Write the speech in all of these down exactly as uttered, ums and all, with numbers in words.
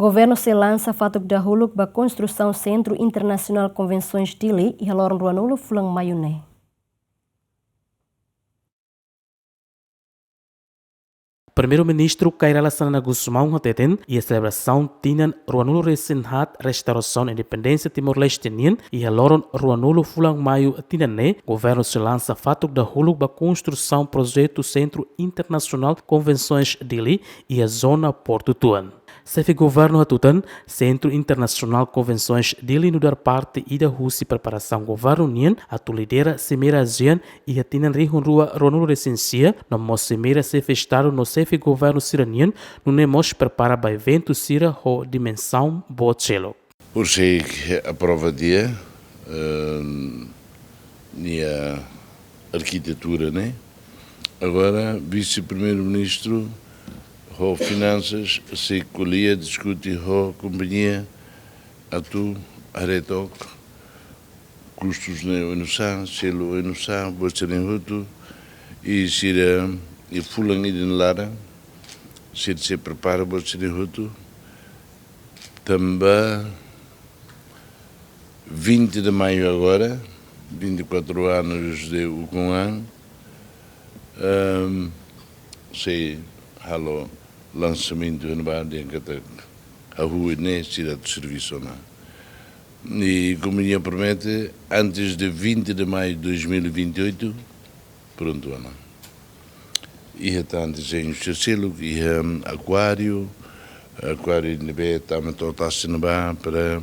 Governu sei lansa fatuk dahuluk ba konstrusaun Sentru Internasionál Konvensoens Dili iha loron ruanulu fulan Maiu ne'e. Primeiru-Ministru Kay Rala Xanana Gusmão hateten, iha selebrasaun tinan ruanulu resin haat restaurasaun independénsia Timor-Leste nian, iha loron ruanulu fulan Maiu tinan ne'e, governu sei lansa fatuk dahuluk ba konstrusaun projetu Sentru Internasionál Konvensoens Dili, iha zona Portu Tuan. Xefe governu hatutan, Sentru Internasionál Konvensoens Dili nu'udar parte ida husi preparasaun governu nian atu lidera Simeira ASEAN iha tinan rihun rua ruanulu resin sia, no mós Simeira Xefe Estadu no Xefe Governu sira-nian, nune'e mós prepara ba eventu sira ho dimensaun boot seluk. Por sei aprova dia, eh, nia arkitetura, né? Agora, vise-primeiru-ministru ho finansas sei ko'alia, diskute ho kompañia atu haree took kustus ne'e oinsá, selu oinsá, buat sira-ne'e hotu, i sira, i fulan ida nia laran, sira sei prepara buat sira-ne'e hotu. Tanba vinte de maio agora, vinte e quatro anos de ukun-an, ehm, sei halo lansamentu iha ne'ebá dehan katak hahú ne'e sira atu servisu ona. I kompañia promete, antes de vinte de maio de dois mil e vinte e oito, prontu ona. Iha tan dezeñu sira seluk, iha akuáriu, akuáriu ne'ebé tama to'o tasi ne'ebá para,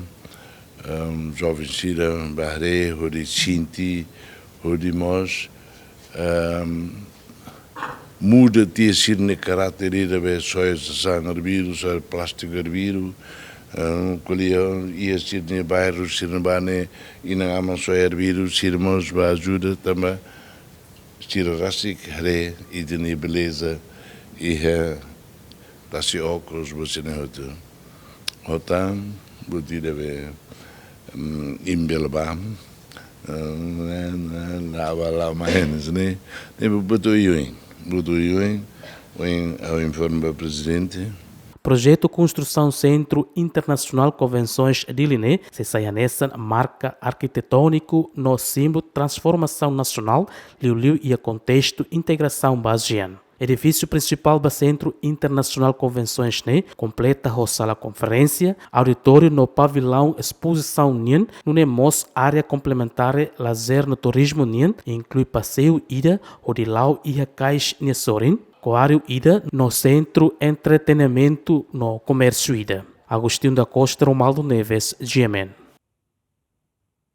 ehm, joven sira bá haree, hodi sente, hodi mós, ehm, muda tiha sira-nia karáter ida be soe sasán arbiru, soe plástiku arbiru, ehm, ko'alia iha sira-nia bairru, sira-nia bairru ne'e inan-aman soe arbiru, sira mós bá ajuda tanba sira rasik haree ita-nia beleza iha tasi okos buat sira-ne'e hotu. Ho tan, buat ida be, mm, imbel ba, mm, na, na, na, ba la mais, ne'e? Ne'e buat oioin, buat oioin, ohin, ha'u informa ba prezidente. Projetu konstrusaun Sentru Internasionál Konvensoens Dili ne'e sei sai hanesan marka arkitetóniku no símbolu transformasaun nasionál, liuliu iha kontestu integrasaun ba ASEAN. Edifísiu prinsipál ba Sentru Internasionál Konvensoens ne'e kompleta ho sala konferénsia, auditóriu no pavilaun espozisaun nian, nune'e mós área komplementár lazer no turizmu nian, inklui paseiu ida hodi la'o iha kais nia sorin, akuáriu ida no sentru entretenimentu no komérsiu ida. Agostinho da Costa, Romualdo Neves, G M N.